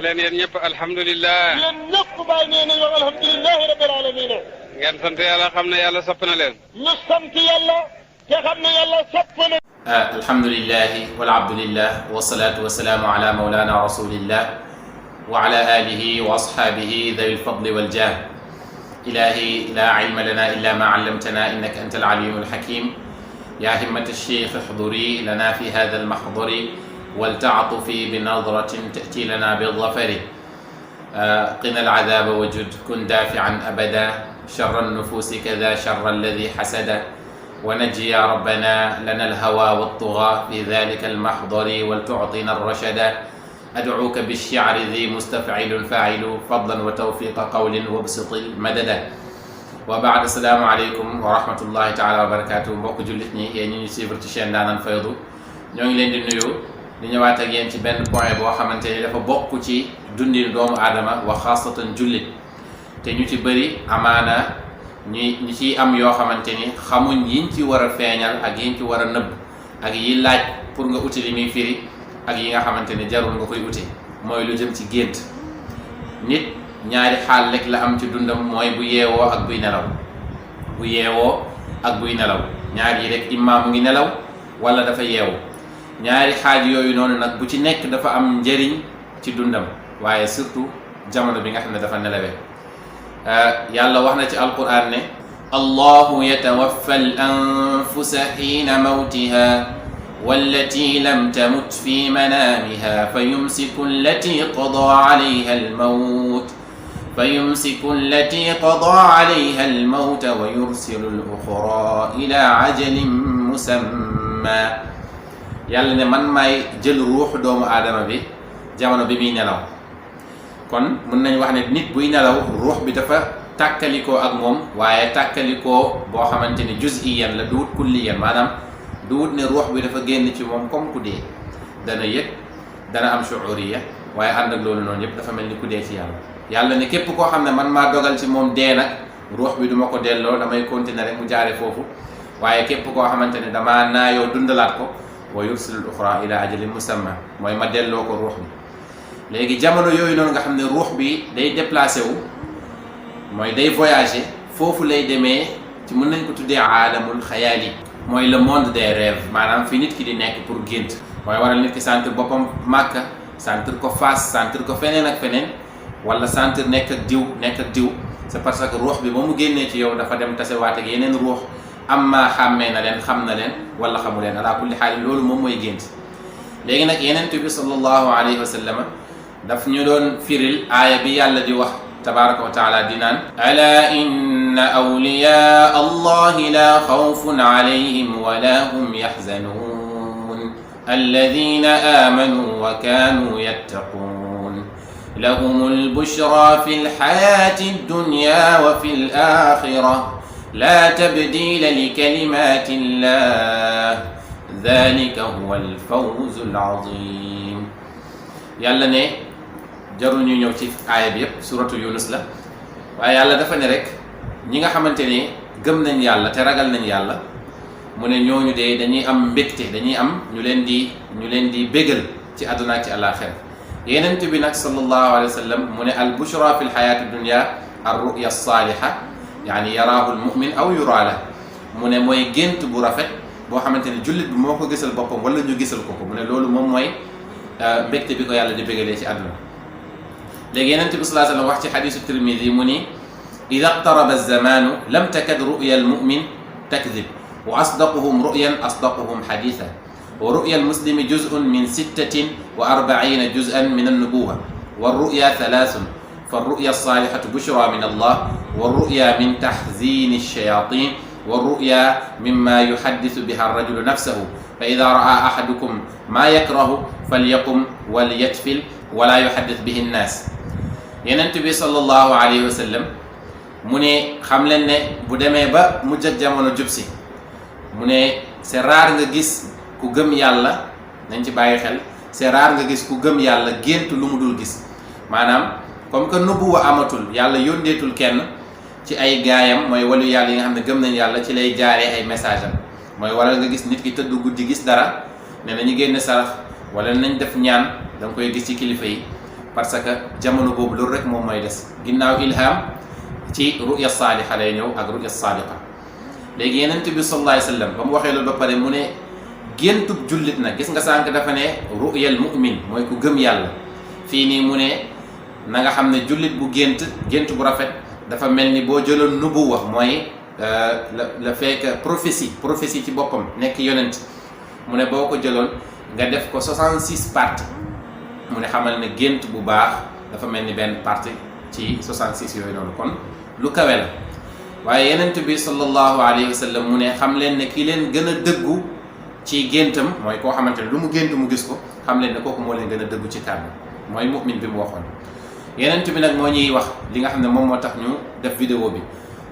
leen yéen ñëpp alhamdulilah. yéen ñëpp bàyyi nee nañu alhamdulilahi rabbil alamin. ngeen sant yàlla xam ne yàlla sopp na leen. ñu sant yàlla te xam ne yàlla sopp na. alhamdulilahi walabdulillah wasalaatu wasalaamu ala mawlana rasulillah wa ala alihi wa ashabihi dhawi lfadli waljah. ilahi la ilma lana illa ma allamtana innaka anta alalimu alhakim. ya himmata alcheikh ihduri lana fi hadha almahdari waltaatufi binadratin tati lana bildafari. qina alcadaba wajud kun dafian abada shar alnufusi kada shar alladi hasada ونجي يا ربنا لنا الهوى والطغى في ذلك المحضر ولتعطينا الرشد. أدعوك بالشعر ذي مستفعل فاعل فضلا وتوفيق قول وابسط المدد. وبعد السلام عليكم ورحمة الله تعالى وبركاته. mbokk jullit ñi yéen ñi ñu suivre ci chaîne Ndaanaan Faydu ñoo ngi leen di nuyu di ñëwaat ak yéen ci benn point boo xamante ni dafa bokk ci dundin doomu aadama wa xaasatan jullit te ñu ci bëri amaana ñi ci am yoo xamante ni xamuñ yiñ ci war a feeñal ak yiñ ci war a nëbb ak yi laaj pour nga uti li muy firi ak yi nga xamante ni jarul nga koy uti mooy lu jëm ci gént. nit ñaari xaal rek la am ci dundam mooy bu yeewoo ak buy nelaw. bu yeewoo ak buy nelaw ñaar yi rek imma mu ngi nelaw wala dafa yeewu. ñaari xaaj yooyu noonu nag bu ci nekk dafa am njëriñ ci dundam waaye surtout jamono bi nga xam ne dafa nelawee. yàlla wax na ci alquran ne allahu yatawaffa al anfusa xiina mawtiha wallati lam tamut fi manaamiha fa yumsiku allati qada alayha almawt wa yursilu al uxra ila ajalin musamma. yàlla ne man maay jël ruux doomu aadama bi jamono bi muy nelaw. kon mën nañ wax ne nit buy nelaw ruux bi dafa tàkkalikoo ak moom waaye tàkkalikoo boo xamante ni juz'iyan la duwut kulliyan maanaam duwut ne ruux bi dafa génn ci moom comme ku dee dana yëg dana am shuuriya waaye ànd ak loolu noonu yëpp dafa mel ni ku dee ci yàlla ne képp koo xam ne man maa dogal ci moom dee nag ruux bi du ma ko delloo damay continuer rek mu jaare foofu waaye képp koo xamante ne damaa naayoo dundalaat ko wa yursilul uxra ila ajalin musamma mooy ma delloo ko ruux bi. léegi jamono yooyu noonu nga xam ne ruux bi day déplacé wu mooy day voyager foofu lay demee ci mën nañ ko tuddee aalamul xayaali mooy le monde des rêves maanaam fi nit ki di nekk pour gént. mooy waral nit ki sentir boppam Màkka sentir ko Fass sentir ko feneen ak feneen wala sentir nekk ak diw c'est parce que ruux bi ba mu génnee ci yow dafa dem tasewaat ak yeneen ruux amma xàmmee na leen xam na leen wala xamu leen ala kulli xaal loolu moom mooy gént. léegi nag Yonent bi sallallahu alayhi wa sallam daf ñu doon firil aaya bi yàlla di wax tabaraka wa taala di naan ala inna awliyaa allahi la xawfun alayhim wala hum yaxzanuun alladina aamanu wa kaanuu yattaquun lahum albushra fi lxayaati addunya wa fi alaxira la tabdila likalimaati llah dalika huwa alfawzu alazim. yàlla ne jarul ñu ñëw ci aaya bi yëpp suratu yunus la waaye yàlla dafa ne rek ñi nga xamante ne gëm nañ yàlla te ragal nañ yàlla mu ne ñooñu de dañuy am mbégte dañuy am ñu leen di bégal ci àdduna ak ci àllaaxira. Yonent bi nag sallallahu alayhi wa sallam mu ne al bushra fi l xayaati dunya ar ruya saaliha yaani yaraahu l mumin aw yuraa la mu ne mooy gént bu rafet boo xamante ne jullit bi moo ko gisal boppam wala ñu gisal ko mu ne loolu moom mooy mbégte bi ko yàlla di bégalee ci àdduna. léegi Yonent bi sallallahu alayhi wa sallam wax ci xadiisu Tirmidi mu ni ida iqtaraba alzamanu lam takad ruya almumin takdib wa asdaquhum ruyan asdaquhum xadiisa wa ruya almuslimi juz'un min 46 juz'an min annubuwa wa ruya 3 fa ruya alsalihatu bushra min allah wa ruya min tahzini alshayatin wa ruya mimma yuhaddisu biha arrajulu nafsahu fa ida raa ahadukum ma yakrahu falyaqum walyatfil wala yuhaddis bihi nnaas. Yonent bi sallallahu alayhi wa sallam mu ne xam leen ne bu demee ba mujj ak jamono jub si mu ne c'est rare nga gis ku gëm yàlla nañ ci bàyyi xel c'est rare nga gis ku gëm yàlla gént lu mu dul gis maanaam comme que nubuwa amatul yàlla yóndeetul kenn ci ay gaayam mooy walu yàlla yi nga xam ne gëm nañ yàlla ci lay jaaree ay message am mooy waral nga gis nit ki tëdd guddi gis dara ne nañu génne sarax wala nañ def ñaan da nga koy gis ci kilifa yi parce que jamono boobu loolu rek moom mooy des ginnaaw ilham ci ruya saaliha lay ñëw ak ruya saadiqa. léegi yenent bi sallallahu alayhi wa sallam ba mu waxee loolu ba pare mu ne géntub jullit nag gis nga sànq dafa ne ruyal mu'min mooy ku gëm yàlla. fii nii mu ne na nga xam ne jullit bu gént bu rafet dafa mel ni boo jëloon nubuwa mooy la fekk prophétie ci boppam nekk yonent mu ne boo ko jëloon nga def ko 66 parties mu ne xamal ne gént bu baax dafa mel ni benn partie ci 66 yooyu noonu kon lu kawe la. waaye yenent bi sallallahu alayhi wa sallam mu ne xam leen ne ki leen gën a dëggu ci géntam mooy koo xamante ne lu mu gént mu gis ko xam leen ne kooku moo leen gën a dëggu ci kàddu mooy mu'min bi mu waxoon. yenent bi nag moo ñuy wax li nga xam ne moom moo tax ñu def vidéo bi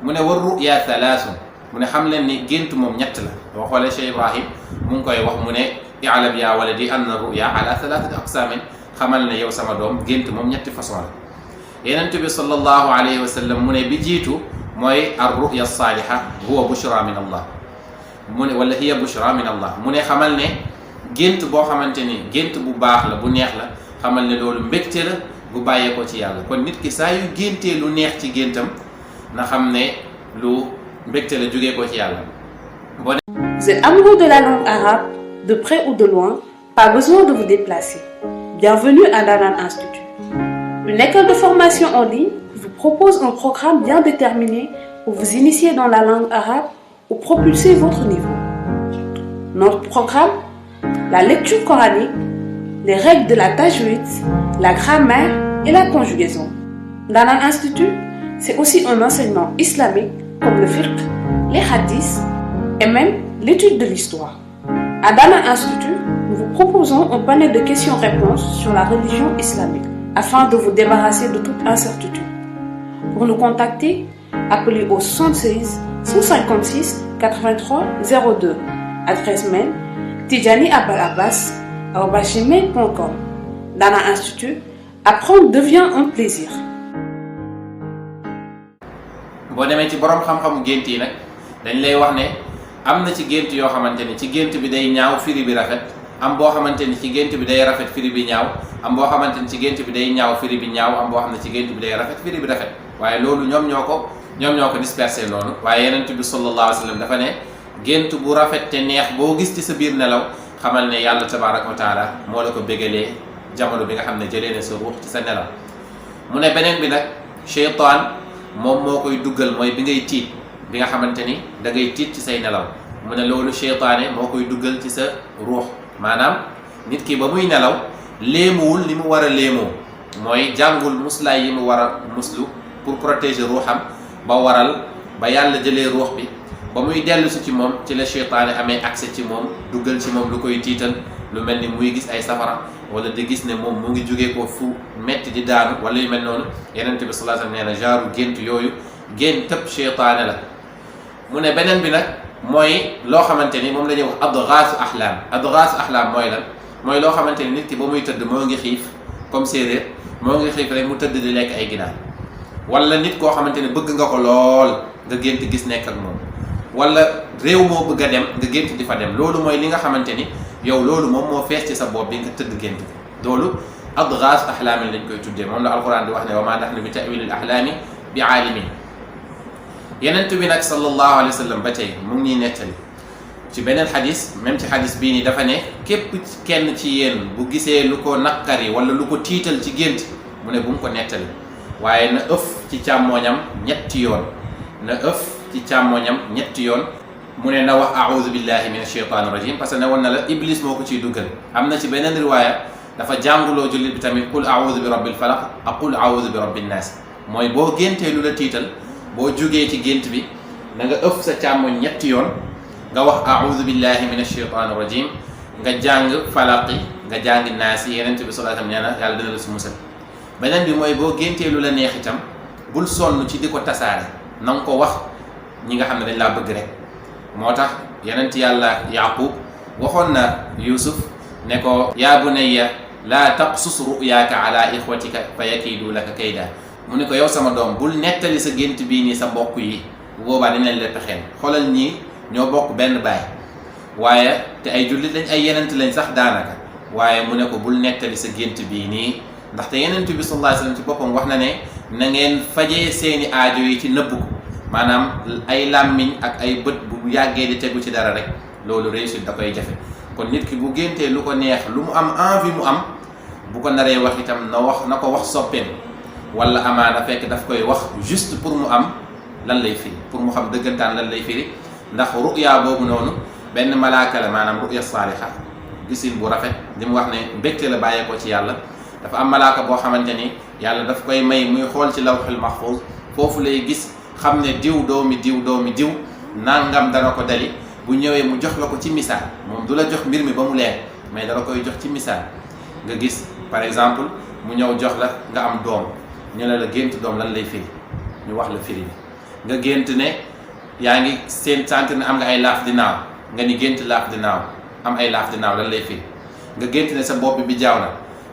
mu ne war ruya thalaathun mu ne xam leen ni gént moom ñett la. boo xoolee Cheikh Ibrahim mu ngi koy wax mu ne i'lam yaa waladi anna ruya ala thalathati aqsaamin xamal ne yow sama doom gént moom ñetti façon la. yenent bi sallallahu alayhi wa sallam mu ne bi jiitu mooy ar ruya saaliha huwa bushra min allah mu ne wala hiya bushra min allah mu ne xamal ne gént boo xamante ni gént bu baax la bu neex la xamal ne loolu mbégte la bu bàyyee ko ci yàlla kon nit ki saa yu géntee lu neex ci géntam na xam ne lu mbégte la jógee ko ci yàlla. Vous êtes amoureux de la langue arabe, de près ou de loin, pas besoin de vous déplacer. Bienvenue à Danan Institut, une école de formation en ligne qui vous propose un programme bien déterminé pour vous initier dans la langue arabe ou propulser votre niveau. Notre programme, la lecture coranique, les règles de la tajwid, la grammaire et la conjugaison. Danan Institut, c'est aussi un enseignement islamique comme le fiqh, les hadiths et même l'étude de l'histoire. À Danan Institut, nous vous proposons un panel de questions-réponses sur la religion islamique afin de vous débarrasser de toute incertitude. Pour nous contacter, appelez au 76 156 83 02. Adresse mail tidjaniabalabbas@gmail.com. Danan Institut, apprendre devient un plaisir. boo demee ci borom xam-xamu gént yi nag dañ lay wax ne am na ci gént yoo xamante ni ci gént bi day ñaaw firi bi rafet am boo xamante ni ci gént bi day rafet firi bi ñaaw am boo xamante ni ci gént bi day ñaaw firi bi ñaaw am boo xam ne ci gént bi day rafet firi bi rafet waaye loolu ñoom ñoo ko dispersé noonu. waaye yenent bi sallallahu alayhi wa sallam dafa ne gént bu rafet te neex boo gis ci sa biir nelaw xamal ne yàlla tabaraka wa taala moo la ko bégalee jamono bi nga xam ne jëlee na sa ruux ci sa nelaw. mu ne beneen bi nag cheytaan moom moo koy duggal mooy bi ngay tiit bi nga xamante ni da ngay tiit ci say nelaw mu ne loolu cheytaane moo koy duggal ci sa ruux maanaam nit ki ba muy nelaw léemuwul li mu war a léemoo mooy jàngul muslaay yi mu war a muslu pour protéger ruuxam ba waral ba yàlla jëlee ruux bi ba muy dellu si ci moom ci la cheytaane amee accès ci moom duggal ci moom lu koy tiital lu mel ni muy gis ay safara wala di gis ne moom mu ngi jógee ko fu metti di daanu wala yu mel noonu. Yonent bi sallallahu alayhi wa sallam nee na genre gént yooyu géntëb cheytaane la. mu ne beneen bi nag mooy loo xamante ni moom la ñuy wax adghaasu ahlaam mooy lan mooy loo xamante ni nit ki ba muy tëdd moo ngi xiif comme séeréer moo ngi xiif rek mu tëdd di lekk ay ginaar wala nit koo xamante ni bëgg nga ko lool nga gént gis nekk ak moom wala réew moo bëgg a dem nga gént di fa dem loolu mooy li nga xamante ni yow loolu moom moo fees ci sa bopp bi nga tëdd gént loolu adghaasu ahlaam lañ koy tuddee moom la alquran di wax ne wa maa nahnu bi ta'wiilil ahlaami bi aalimin. Yonent bi nag sallallahu alayhi wa sallam ba tey mu ngi ñuy nettali ci beneen xadis même ci xadis bii nii dafa ne képp kenn ci yéen bu gisee lu ko naqari wala lu ko tiital ci gént mu ne bu mu ko nettali waaye na ëf ci càmmooñam ñetti yoon mu ne na wax a'udhu billahi minash shaytanir rajim parce que ne woon na la iblis moo ko ciy duggal. am na ci beneen riwaaya dafa jànguloo jullit bi tamit qul a'udhu bi rabbil falaq ak qul a'udhu bi rabbin nas mooy boo géntee lu la tiital boo jugee ci gént bi na nga ëf sa càmmoñ ñetti yoon nga wax a'udhu billahi minash shaytanir rajim nga jàng falaqi nga jàng naasi. Yonent bi sallallahu alayhi wa sallam nee na yàlla dina la si musal. beneen bi mooy boo géntee lu la neex itam bul sonn ci di ko tasaare na nga ko wax ñi nga xam ne dañ laa bëgg rek. moo tax yonent yàlla Yaqub waxoon na Yusuf ne ko yaa bunayya laa taqsus ru'yaaka ala ixwatika fa yakiidu laka kayda mu ne ko yow sama doom bul nettali sa gént bii nii sa mbokk yi bu boobaa dinañ la pexeel xoolal ñii ñoo bokk benn baay waaye te ay jullit lañ ay yenent lañ sax daanaka waaye mu ne ko bul nettali sa gént bii nii ndaxte Yonent bi sallallahu alayhi wasallam ci boppam wax na ne na ngeen fajee seeni aajo yi ci nëbb ko maanaam ay làmmiñ ak ay bët bu yàggee di tegu ci dara rek loolu réussite da koy jafe. kon nit ki bu géntee lu ko neex lu mu am envie mu am bu ko naree wax itam na ko wax soppeem wala amaana fekk daf koy wax juste pour mu am lan lay firi pour mu xam dëggantaan lan lay firi ndax ruya boobu noonu benn malaaka la maanaam ruya saaliha gisin bu rafet li mu wax ne mbégte la bàyyeekoo ci yàlla dafa am malaaka boo xamante ni yàlla daf koy may muy xool ci lawhul mahfuz foofu lay gis xam ne diw doomi diw nangam dana ko dali bu ñëwee mu jox la ko ci misaal moom du la jox mbir mi ba mu leer mais dala koy jox ci misaal nga gis par exemple mu ñëw jox la nga am doom ñu ne la gént doom lan lay firi ñu wax la firi bi nga gént ne yaa ngi sentir ne am nga ay laaf di naaw nga ni gént laaf di naaw am ay laaf di naaw lan lay firi nga gént ne sa bopp bi jaaw na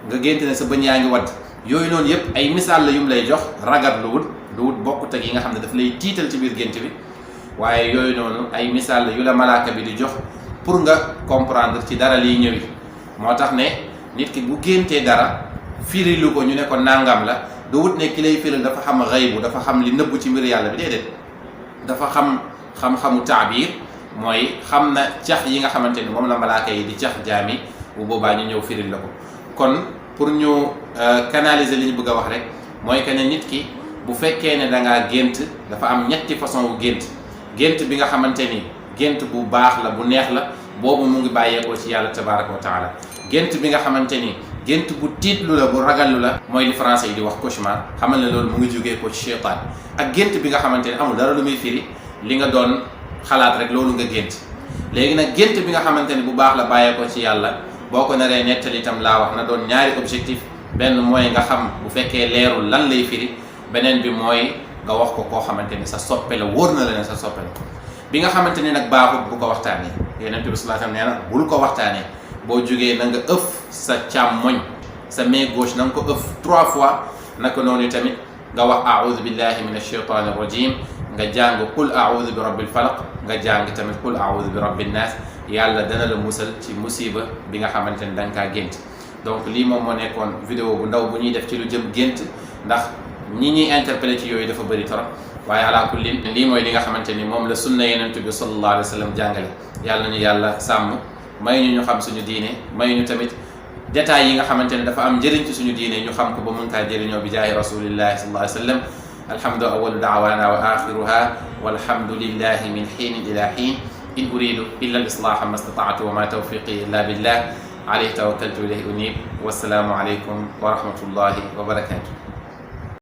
nga gént ne sa bëñ yaa ngi wadd yooyu noonu yëpp ay misaal la yum lay jox ragat lu wut bokkut ak yi nga xam ne daf lay tiital ci biir gént bi waaye yooyu noonu ay misaal la yu la malaaka bi di jox pour nga comprendre ci dara liy ñëwi moo tax ne nit ki bu géntee dara firilu ko ñu ne ko nangam la du wut ne ki lay firil dafa xam xaybu dafa xam li nëbbu ci mbir yàlla bi déedéet dafa xam-xamu taabir mooy xam na cax yi nga xamante ni moom la malaaka yi di cax jaami bu boobaa ñu ñëw firil la ko kon pour ñu canaliser li ñu bëgg a wax rek mooy que ne nit ki bu fekkee ne da ngaa gént dafa am ñetti façon wu gént bi nga xamante ni gént bu baax la bu neex la boobu mu ngi bàyyeekoo ci yàlla tabaraka wa taala gént bi nga xamante ni gént bu tiitlu la bu ragallu la mooy li français yi di wax cauchemar xamal ne loolu mu ngi jógee ko ci cheytaan ak gént bi nga xamante ni amul dara lu muy firi li nga doon xalaat rek loolu nga gént léegi nag gént bi nga xamante ni bu baax la bàyyeekoo ci yàlla boo ko naree nettali itam laa wax na doon ñaari objectif benn mooy nga xam bu fekkee leerul lan lay firi beneen bi mooy nga wax ko koo xamante ni sa soppe la wóor na la ne sa soppe la bi nga xamante ni nag baaxut bu ko waxtaanee Yonent bi sallallahu alayhi wasallam nee na bul ko waxtaanee boo jógee na nga ëff sa càmmoñ sa main gauche na nga ko ëff 3 fois naka noonu tamit nga wax a'udhu billahi minash shaitani rajim nga jàng qul a'udhu bi rabbil falaq nga jàng tamit qul a'udhu bi rabbin nas yàlla dana la musal ci musiba bi nga xamante ni da nga kaa gént donc lii moom moo nekkoon vidéo bu ndaw bu ñuy def ci lu jëm gént ndax ñi ñuy interpellé ci yooyu dafa bëri torop waaye ala kulli lii mooy li nga xamante ni moom la sunna Yonent bi sallallahu alayhi wa sallam jàngale yàlla ñu yàlla sàmm may ñu xam suñu diine may ñu tamit détails yi nga xamante ne dafa am njëriñ ci suñu diine ñu xam ko ba mën kaa jëriñoo bi jaahi rasulillahi sallallahu alayhi wa sallam alhamdu awwalu da'wana wa akhiruha walhamdulillahi min hiin ila hiin in uridu illa al-islaha ma istata'tu wa ma tawfiqi illa billah alayhi tawakkaltu wa ilayhi unib wassalaamu alaykum wa rahmatullahi wa barakatuh